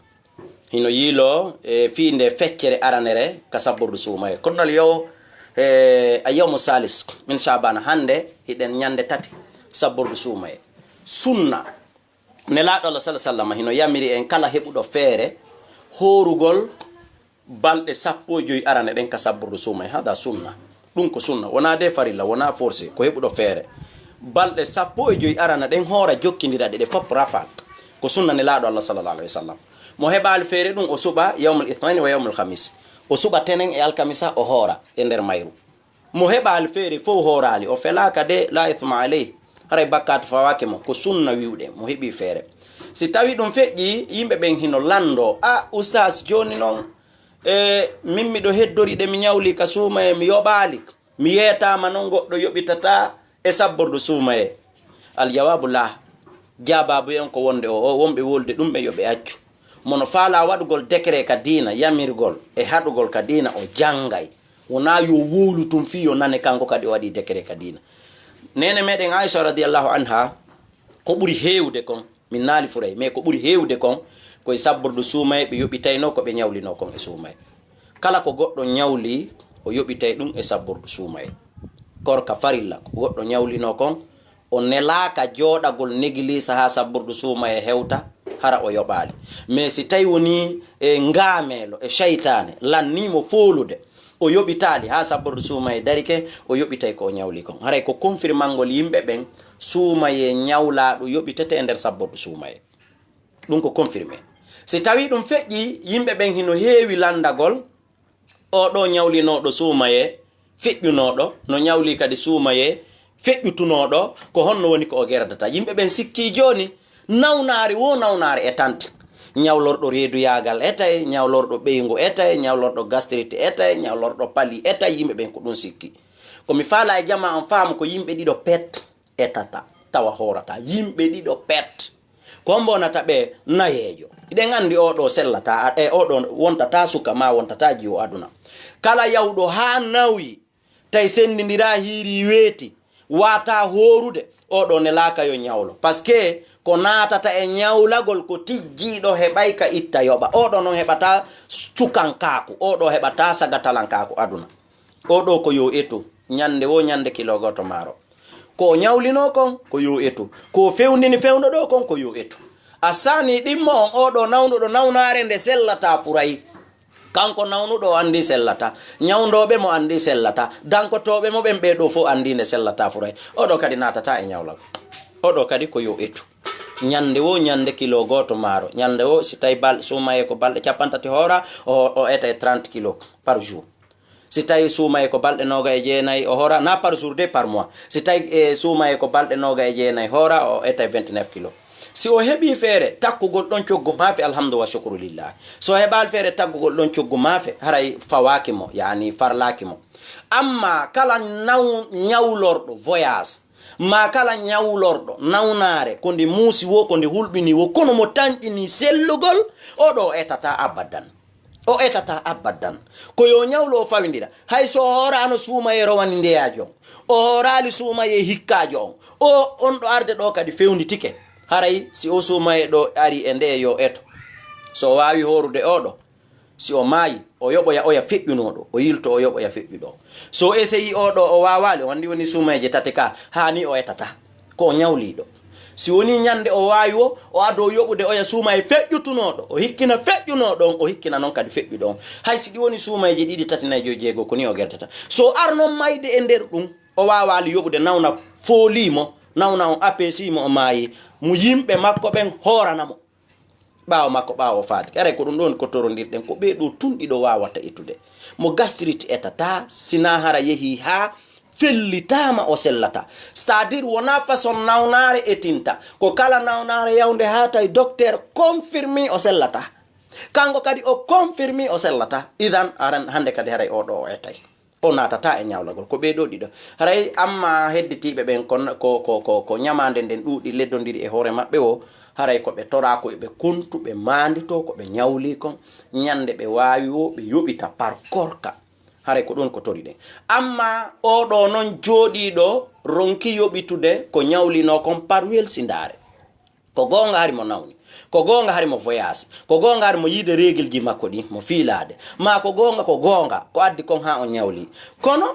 Hino yiiloo, e, fii nde feccere aranere ka sabbordu suumaye. Kono nal yo, e, a yawmu salis min Shaabana, hannde hiɗen ñannde tati sabbordu suumaye. Sunna, Nelaaɗo Allah sallallaahu alayhi wa sallam hino yamiri en kala heɓuɗo feere hoorugol balɗe sappo e joy arane ɗen ka sabbordu suumaye. Hada sunna. Ɗum ko sunna, wonaa de farilla, wonaa forcé, ko heɓuɗo feere. Balɗe sappo e joy arana ɗen hoora jokkindira ɗe, ɗe fof rafal. Ko sunna Nelaaɗo Allah sallallaahu alayhi wa sallam. Mo heɓaali feere ɗum, o suɓa yawmul ithnaini wa yawmul khamis. O suɓa tenen e alkamisa, o hoora e nder mayru. Mo heɓaali feere fof hooraali, o felaaka de, la ithma alayh. Haray bakkaatu fawaaki mo, ko sunna wi'ude, mo heɓi feere. Si tawi ɗum feƴƴi, yimɓe ɓen hino lanndoo, "A, ustaas, jooni non, e, min miɗo heddori ɗe mi ñawli ka suumaye, mi yoɓaali." Mi yeetaama non goɗɗo yoɓitata e sabbordu suumaye. Aljawaabu laa. Jaabaabu en ko wonde o, o wonɓe wolude ɗum ɓe yo ɓe accu. Mo no faalaa waɗugol décret ka diina, yamirgol e haɗugol ka diina, o janngay. Wonaa yo wowlu tun fii yo nane kanko kadi o waɗii décret ka diina. Neene meɗen Aisha radiyallahu anha, ko ɓuri heewde kon, min naali furay, mais ko ɓuri heewde kon, ko e sabbordu suumaye ɓe yoɓitaynoo ko ɓe ñawlinoo kon e suumaye. Kala ko goɗɗo ñawli, o yoɓitay ɗum e sabbordu suumaye. Korka farilla, ko goɗɗo ñawlinoo kon, o nelaaka jooɗagol négligé haa sabbordu suumaye hewta, hara o yoɓaali. Mais si tawi wonii e ngaameelo, e seytaane, lannii mo foolude, o yoɓitaali haa sabbordu suumaye darike, o yoɓitay ko o ñawli kon. Haray ko confirmangol yimɓe ɓen, suumaye ñawlaaɗo yoɓitete e nder sabbordu suumaye. Ɗum ko confirmé. Si tawii ɗum feƴƴii, yimɓe ɓen hino heewi lanndagol, oo ɗoo ñawlinooɗo suumaye feƴƴunooɗo, no ñawli kadi suumaye feƴƴutunooɗo, ko honno woni ko o gerdata? Yimɓe ɓen sikkii jooni, nawnaare woo nawnaare etante. Ñawlorɗo reeduyaagal etay, ñawlorɗo ɓeyngu etay, ñawlorɗo gastrite etay, ñawlorɗo pali etay, yimɓe ɓen ko ɗum sikki. Ko mi faalaa e jamaa on faamu ko yimɓe ɗiɗo pet etata, tawa hoorataa. Yimɓe ɗiɗo pet. Ko mbonata ɓe nayeejo. Hiɗen anndi oo ɗoo sellataa, a-, e oo ɗoo wontataa suka, maa wontataa jiwo aduna. Kala yawɗo haa nawi, tawi senndindiraa hiiri weeti, waataa hoorude, oo ɗoo nelaaka yo ñawlo. Parce que ko naatata e ñawlagol ko tijjiiɗo heɓay ka itta yoɓa. Oo ɗoo non heɓataa cukankaaku, oo ɗoo heɓataa sagatalankaaku aduna. Oo ɗoo ko yo etu, ñannde woo ñannde kilo gooto maaro. Ko o ñawlinoo kon, ko yo etu. Ko o fewndini fewndo ɗoo kon, ko yo etu. A saanii ɗimmo on, oo ɗoo nawnuɗo nawnaare nde sellataa furay. Kanko nawnuɗo o anndi sellataa. Ñawndooɓe mo anndi sellataa. Dankotooɓe mo ɓen ɓee ɗoo fof anndi nde sellataa furay. Oo ɗoo kadi naatataa e ñawlagol. Oo ɗoo kadi ko yo etu. Ñannde woo ñannde kilo gooto maaro. Ñannde woo si tawi bal-, suumayee ko balɗe cappanɗe tati hoora, o, o etay trente kilos par jour. Si tawi suumayee ko balɗe noogay e jeenay o hoora, na par jour de, par mois. Si tawi, e, suumayee ko balɗe noogay e jeenay hoora, o etay vingt-neuf kilos. Si o heɓii feere takkugol ɗon coggu maafe, alhamdu wa shukru lillahi. So o heɓaali feere takkugol ɗon coggu maafe, haray fawaaki mo, yaani farlaaki mo. Amma kala naw-, ñawlorɗo voyage, maa kala ñawlorɗo nawnaare, ko nde muusi woo, ko nde hulɓini woo, kono mo tanƴini sellugol, oo ɗoo o etataa abadan. O etataa abadan. Ko yo ñawlu o fawindira. Hay so o hooraano suumayee rowani ndeyaajo on, o hooraali suumayee hikkaajo on, o, on ɗo arde ɗoo kadi fewnditike. Haray si oo suumayee ɗoo arii e ndee yo eto. So o waawi hoorude oo ɗoo, Si o maayi, o yoɓoya oya feƴƴunooɗo, o yilto o yoɓoya feƴƴuɗo. So o eseyi oo ɗoo, o waawaali, o anndi woni suumayee tati ka, haa ni o etata. Ko o ñawliiɗo. Si wonii ñannde o waawi wo, o adoo yoɓude oya suumayee feƴƴutunooɗo, o hikkina feƴƴunooɗo on, o hikkina noon kadi feƴƴuɗo on. Hay si ɗi woni suumayeeji ɗiɗi, tati, nayi, joyi, jeego, ko ni o gerdata. So o arno mayde e nder ɗum, o waawaali yoɓude, nawna foolii mo, nawna on apesii mo, o maayi, mo yimɓe makko ɓen hoorana mo. Ɓaawo makko, ɓaawo o faati. Aray ko ɗum ɗoon ko torondirɗen, ko ɓee ɗoo tun ɗiɗo waawata etude. Mo gastrite etata, si naa hara yehii haa fellitaama o sellata. C'est-à-dire wonaa façon nawnaare etinta. Ko kala nawnaare yawnde haa tawi docteur confirmi o sellata. Kanko kadi o confirmi o sellata. Idan aran hannde kadi haray oo ɗoo o etay. O naatata e ñawlagol. Ko ɓee ɗoo ɗiɗo. Haray amma hedditiiɓe ɓen ko, ko, ko, ko, ko ñamaande nden ɗuuɗi leddondiri e hoore maɓɓe o, haray ko ɓe toraa ko ɓe kontu, ɓe maanditoo ko ɓe ñawlii kon. Ñannde ɓe waawi wo, ɓe yoɓita par korka. Haray ko ɗum ko toriɗen. Amma oo ɗoo non jooɗiiɗo ronki yoɓitude ko ñawlinoo kon par welsindaare. Ko goonga hari mo nawni. Ko goonga hari mo voyage. Ko goonga hari mo yiide reegilji makko ɗi, mo fiilaade. Maa ko goonga, ko goonga, ko addi kon haa o ñawli. Kono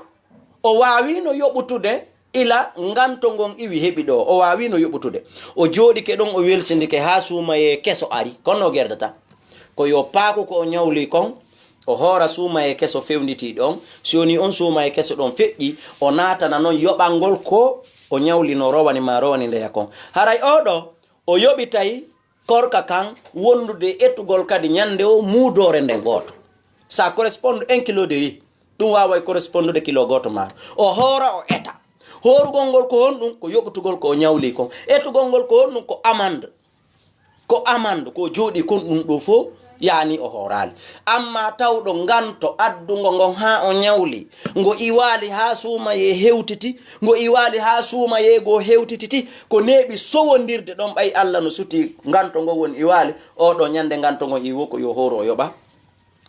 o waawiino yoɓutude ila nganto ngon iwi heɓi ɗoo. O waawiino yoɓutude. O jooɗike ɗon, o welsindike haa suumayee keso ari. Kono o gerdata. Ko yo paaku ko o ñawli kon, o hoora suumayee keso fewnditiiɗo on. Si wonii on suumayee keso ɗon feƴƴi, o naatana non yoɓangol ko o ñawli no rowani maa rowani ndeya kon. Haray oo ɗoo, o yoɓitay korka kan wondude e etugol kadi ñannde o muudoore nden gooto. Ça correspond un kilo de riz. Ɗum waaway correspondude kilo gooto maaro. O hoora, o eta. Hoorugol ngol ko honɗum? Ko yoɓutugol ko o ñawli kon. Etugol ngol ko honɗum? Ko amande. Ko amande, ko jooɗi kon ɗum ɗoo fof, yaani o hooraali. Amma tawɗo nganto addungo ngon haa o ñawli, ngo iwaali haa suumayee hewtiti, ngo iwaali haa suumayee goo hewtititi, ko neeɓi sowondirde ɗon, ɓay Alla no sutii nganto ngon woni iwaali, oo ɗoo ñannde nganto ngon iwoo ko yo hooru o yoɓa,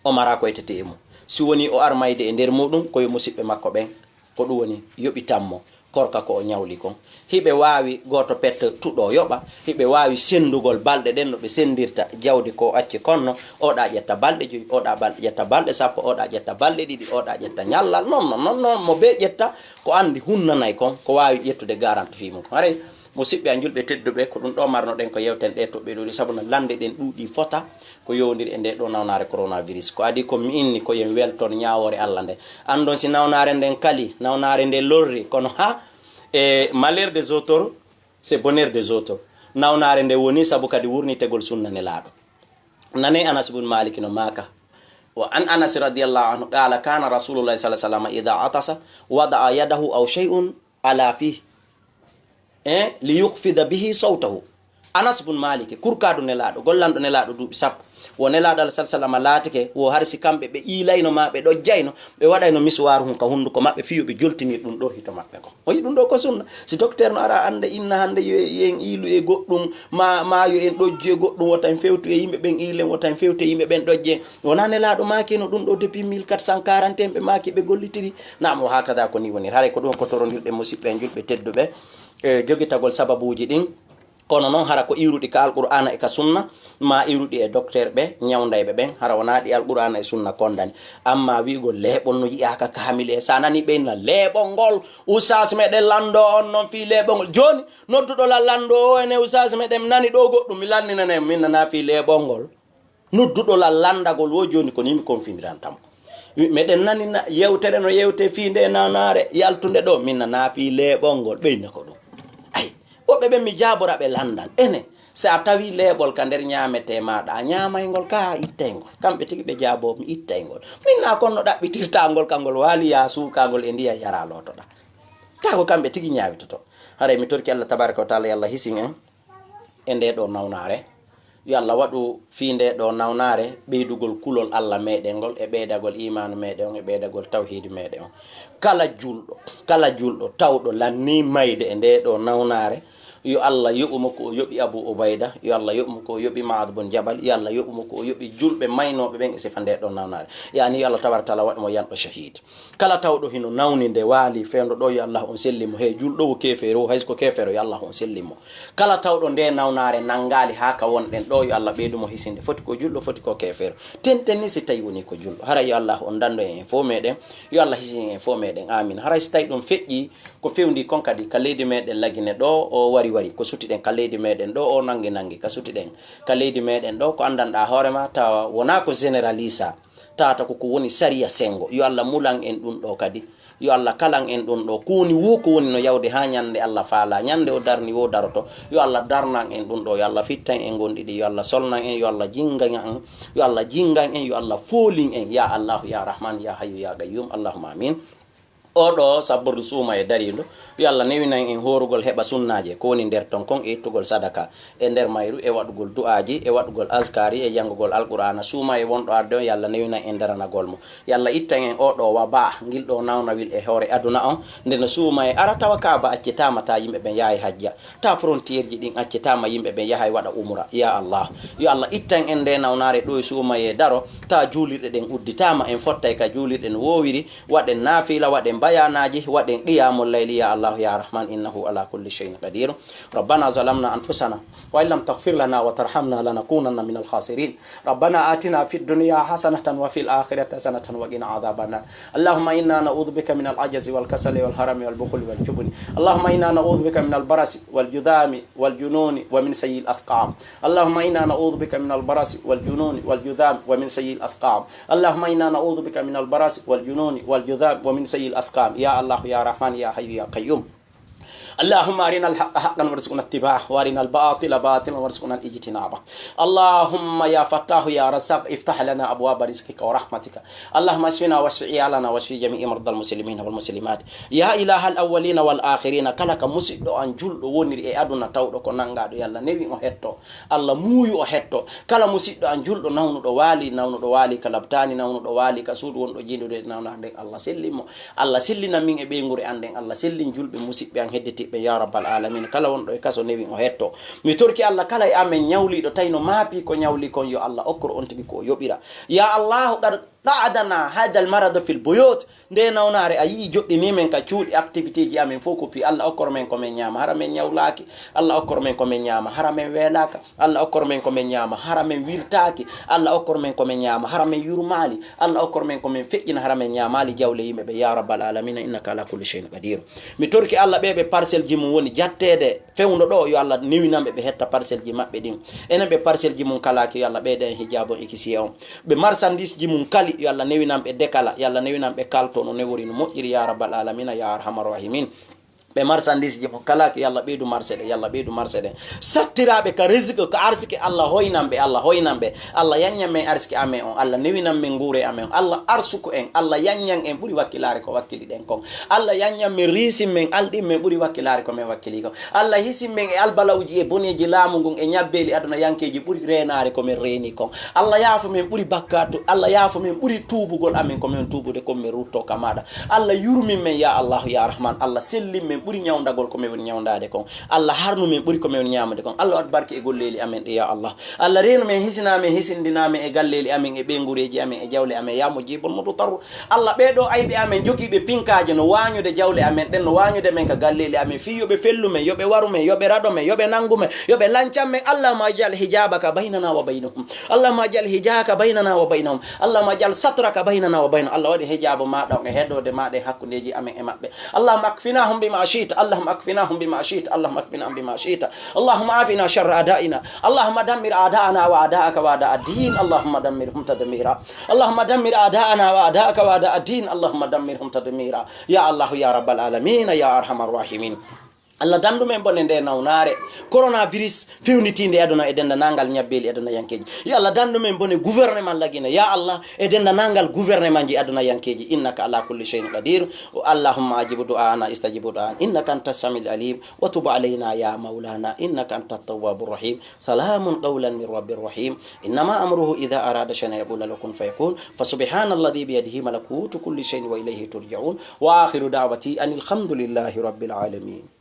o maraa ko etete e mum. Si wonii o ar mayde e nder muuɗum, ko yo musiɓɓe makko ɓen. Ko ɗum woni yoɓitan mo korka ko o ñawli kon. Hiɓe waawi gooto pet tuɗo yoɓa, hiɓe waawi senndugol balɗe ɗen no ɓe senndirta jawdi ko o acci konno, oɗa ƴetta balɗe joyi, oɗa balɗe ƴetta balɗe sappo, oɗa ƴetta balɗe ɗiɗi, oɗa ƴetta ñallal, non, non, non, non, mo bee ƴetta ko anndi hunnanay kon, ko waawi ƴettude garanti fii mum kon. Haray, musiɓɓe an julɓe tedduɓe, ko ɗum ɗo marnoɗen ko yewten ɗe toɓɓe ɗuuɗi, sabu no lannde ɗen ɗuuɗi fota, ko yowndiri e nde ɗo nawnaare coronavirus. Ko adii ko mi inni ko yen weltor ñaawoore Alla nde. Anndon si nawnaare nden kali, nawnaare nde lorri, kono ha, e malheur des autres, c'est bonheur des autres. Nawnaare nde woni sabu kadi wurnitegol sunna Nelaaɗo. Nane Anas bun Malik no maaka. Wa an Anas radiyallahu anhu qala, kana Rasulullah sallallahu alaihi wasallam idha atasa wada'a yadahu aw shay'un ala fih. E li yukhfida bihi sawtahu. Anas bun Maliki, kurkaadu Nelaaɗo, gollanɗo Nelaaɗo duuɓi sappo. Wo Nelaaɗo Alla sallallahu alaihi wasallam laatike, wo hari si kamɓe ɓe iilayno ma ɓe ɗojjayno, ɓe waɗayno misuwaaru hun ka hunduko maɓɓe, fii yo ɓe joltinir ɗum ɗo hito maɓɓe ko. O yi ɗum ɗo ko sunna. Si docteur no ara annda inna hannde yo en iilu e goɗɗum, ma, ma yo en ɗojju e goɗɗum, wota en fewtu e yimɓe ɓen iilen, wota en fewtu e yimɓe ɓen ɗojjen. Wona Nelaaɗo maakino ɗum ɗo depuis mille quatre cent quarante en ɓe maaki ɓe gollitiri. Naam, o hakada ko ni woni. Haray ko ɗum ko torondirɗen musiɓɓe en julɓe tedduɓe. E jogitagol sababuuji ɗin. Kono noon, hara ko iwruɗi ka Alqur'aana e ka Sunna, maa iwruɗi e docteur ɓe, ñawndayɓe ɓen, hara wonaa ɗi Alqur'aana e Sunna konndani. Amma wi'ugol leeɓol no yi'aaka kaamil e, sa nani ɓe inna leeɓol ngol, ustaas meɗen lanndo on noon fii leeɓol ngol. Jooni, nodduɗo lan lanndo o, ene ustaas meɗen nani ɗo goɗɗum, mi lanndinane, min nanaa fii leeɓol ngol. Nodduɗo lan lanndagol wo jooni ko ni mi konfiniranta mo. Wi-, meɗen nani na-, yewtere no yewte fii nde nawnaare yaltunde ɗo, min nanaa fii leeɓol ngol, ɓeyna ko ɗum. Ay, woɓɓe ɓen mi jaabora ɓe lanndan. Ene, si a tawi leeɓol ka nder ñaametee maaɗa, a ñaamay ngol ka a ittay ngol. Kamɓe tigi ɓe jaaboo mi ittay ngol. Min naa kon no ɗaɓɓitirtaa ngol ka ngol waali yaa suukaa ngol e ndiyam yaraa lootoɗaa. Taa ko kamɓe tigi ñaawitoto. Haray mi torki Allah tabaaraka wa taala, yo Allah hisin en. E nde ɗo nawnaare. Yo Allah waɗu fii nde ɗo nawnaare ɓeydugol kulol Allah meɗen ngol e ɓeydagol imaanu meɗen on e ɓeydagol tawhiidi meɗen on. Kala julɗo, kala julɗo tawɗo lanni mayde e nde ɗo nawnaare, Yo Allah yoɓu mo ko o yoɓi Abu Ubayda, yo Allah yoɓu mo ko o yoɓi Ma'ad bun Jabal, yo Allah yoɓu mo ko o yoɓi julɓe maynooɓe ɓen e sifa nde ɗon nawnaare. Yaani yo Allah tabaaraka taala waɗu mo yanɗo shahiid. Kala tawɗo hino nawni nde waali fewndo ɗo, yo Allah on selli mo. He julɗo wo keefeero wo, hay so ko keefeero, yo Allah on selli mo. Kala tawɗo nde nawnaare nanngaali haa ka wonɗen ɗo, yo Allah ɓeydu mo hisinde. Foti ko julɗo, foti ko keefeero. Tenten ni si tawi woni ko julɗo. Hara yo Allah on danndo en en fof meɗen, yo Allah hisin en en fof meɗen. Amin. Hara si tawi ɗum feƴƴi, ko fewndi kon kadi ka leydi meɗen Lagine ɗo o wari wari, ko suti ɗen ka leydi meɗen ɗo o nangi nangi, ka suti ɗen ka leydi meɗen ɗo, ko anndanɗaa hoore ma, tawa wonaa ko généralisa, tawata ko ko woni sariya senngo. Yo Allah mulan en ɗum ɗo kadi. Yo Allah kalan en ɗum ɗo. Ko woni wo ko woni no yawde haa ñannde Allah faala, ñannde o darni wo daroto. Yo Allah darnan en ɗum ɗo. Yo Allah fittan en gonɗi ɗi. Yo Allah solnan en. Yo Allah jinngan en. Yo Allah jinngan en. Yo Allah foolin en. Ya Allahu, ya Rahman, ya Hayyu, ya Qayyum. Allahumma amin. Oɗo sabbordu suuma e darindo, yo Allah newinan en hoorugol heɓa sunnaaje ko woni nder ton kon e ittugol sadaka e nder mayru e waɗugol du'aaji e waɗugol askari e janngugol Alqur'aana. Suuma e wonɗo arde on, yo Allah newinan en daranagol mo. Yo Allah ittan en oɗo waba, ngil ɗo nawnawil e hoore aduna on, nde no suuma e ara tawa Kaaba accitaama ta yimɓe ɓen yahay hajja, ta frontierji ɗin accitaama yimɓe ɓen yahay waɗa umra. Ya Allah, yo Allah ittan en nde nawnaare ɗo e suuma e daro, ta juulirɗe ɗen udditaama, en fottay ka juulirɗe no woowiri, waɗen naafila, waɗen bayaanaaji, waɗen qiyamul layli, ya Allah, ya Rahman, innahu ala kulli shay'in qadir. ربنا ظلمنا أنفسنا وإن لم تغفر لنا وترحمنا لنكونن من الخاسرين. ربنا آتنا في الدنيا حسنة وفي الآخرة حسنة وقنا عذاب النار. اللهم إنا نعوذ بك من العجز والكسل والهرم والبخل والجبن. اللهم إنا نعوذ بك من البرص والجذام والجنون ومن سيء الأسقام. اللهم إنا نعوذ بك من البرص والجنون والجذام ومن سيء الأسقام. اللهم إنا نعوذ بك من البرص والجنون والجذام ومن سيء الأسقام. يا الله، يا رحمن، يا حي، يا قيوم. اللهم أرنا الحق حقا وارزقنا اتباعه، وأرنا الباطل باطلا وارزقنا الاجتناب. اللهم يا فتاح يا رزاق، افتح لنا أبواب رزقك ورحمتك. اللهم اشفنا واشف عيالنا واشف جميع مرضى المسلمين والمسلمات. Ya ilaha al awwalina wal akhirina, kala ka musiɗɗo an julɗo woniri e aduna tawɗo ko nanngaɗo, yo Allah newin o hetto, Allah muuyu o hetto. Kala musiɗɗo an julɗo nawnuɗo waali, nawnuɗo waali ka labtaani, nawnuɗo waali ka suudu wonɗo jiidude nawnaare nden, Allah sellin mo. Allah sellina min e ɓeynguure an nden, Allah sellin julɓe musiɓɓe an hedditiɓɓe, ya rabbal alamin. Kala wonɗo e kaso newin o hetto. Mi torki Allah kala e amen ñawliiɗo tawi no maapi ko ñawli kon, yo Allah okkor on tigi ko o yoɓira. Ya Allahu, qad qa'adana hadha al maradu fil buyut. Nde nawnaare a yi'i joɗɗini men ka cuuɗi, activité ji amen fof ko pi. Allah okkor men ko men ñaama, hara men ñawlaaki. Allah okkor men ko men ñaama, hara men weelaaka. Allah okkor men ko men ñaama, hara men wirtaaki. Allah okkor men ko men ñaama, hara men yurmaali. Allah okkor men ko men feƴƴina, hara men ñaamaali jawle yimɓe ɓe. Ya rabbal alamina, innaka ala kulli shay'in qadir. Mi torki Allah ɓe ɓe parcelle ji mum woni jatteede fewndo ɗo, yo Allah newinanɓe ɓe hetta parcelle ji maɓɓe ɗin. Enen ɓe parcelle ji mum kalaaki, yo Allah ɓeyda en hijaabu on e kisiyee on. Ɓe marchandise ji mum kali, yo Allah newinan ɓe dekala, yo Allah newinan ɓe kalto no newori no moƴƴiri, ya rabbal alamina, ya arhamar rahimin. Ɓe marchandise ji mum kalaaki, yo Allah ɓeydu marché ɗe, yo Allah ɓeydu marché ɗe. Sattiraaɓe ka risque, ka arsike, Allah hoynan ɓe, Allah hoynan ɓe. Allah yanñan men arsike amen on, Allah newinan men nguure amen on, Allah arsuku en, Allah yanñan en ɓuri wakkilaare ko wakkili ɗen kon. Allah yanñan men, riisin men, alɗin men ɓuri wakkilaare ko men wakkili kon. Allah hisin men e albalawuji e boneeji laamu ngun e ñabbeeli aduna yankeeji ɓuri reenaare ko men reeni kon. Allah yaafo men ɓuri bakkaatu, Allah yaafo men ɓuri tuubugol amen ko men tuubude kon men rutto ka maaɗa. Allah yurmin men ya Allah, ya Rahman, Allah sellin men ɓuri ñawndagol ko men woni ñawndaade kon. Allah harnu men ɓuri ko men woni ñaamude kon. Allah waɗ barke e golleeli amen ɗe ya Allah. Allah reenu men, hisina men, hisindina men e galleeli amen, e ɓeynguureeji amen, e jawle amen, ya Mujibul Mudtarr. Allah, ɓee ɗoo ayɓe amen, jogiiɓe pinkaaje, no waañude jawle amen ɗen, no waañude men ka galleeli amen, fii yo ɓe fellu men, yo ɓe waru men, yo ɓe raɗo men, yo ɓe nanngu men, yo ɓe lancan men. Allahumma ij'al hijabaka baynana wa baynahum. Allahumma ij'al hijabaka baynana wa baynahum. Allahumma ij'al satraka baynana wa baynahum. Allah, waɗu hijaabu maaɗa on e heddoode maaɗa e hakkundeeji amen e maɓɓe. اللهم اكفناهم بما شئت، اللهم اكفناهم بما شئت، اللهم اكفناهم بما شئت. اللهم عافنا شر أعدائنا. اللهم دمر أعداءنا وأعداءك وأعداء الدين. اللهم دمرهم تدميرا. اللهم دمر أعداءنا وأعداءك وأعداء الدين. اللهم دمرهم تدميرا. يا الله يا رب العالمين يا أرحم الراحمين. Allah, dandu men bone nde nawnaare coronavirus fewnitiinde e aduna e denndaangal ñabbeeli adunayankeeji. Yo Allah, dandu men bone gouvernement Lagine, ya Allah, e denndaangal gouvernement ji adunayankeeji. إنك على كل شيء قدير. اللهم أجب دعاءنا، استجب دعاءنا، إنك أنت السميع العليم، وتب علينا يا مولانا، إنك أنت التواب الرحيم. سلام قولا من رب رحيم. إنما أمره إذا أراد شيئا أن يقول له كن فيكون. فسبحان الذي بيده ملكوت كل شيء وإليه ترجعون. وآخر دعوتي أن الحمد لله رب العالمين.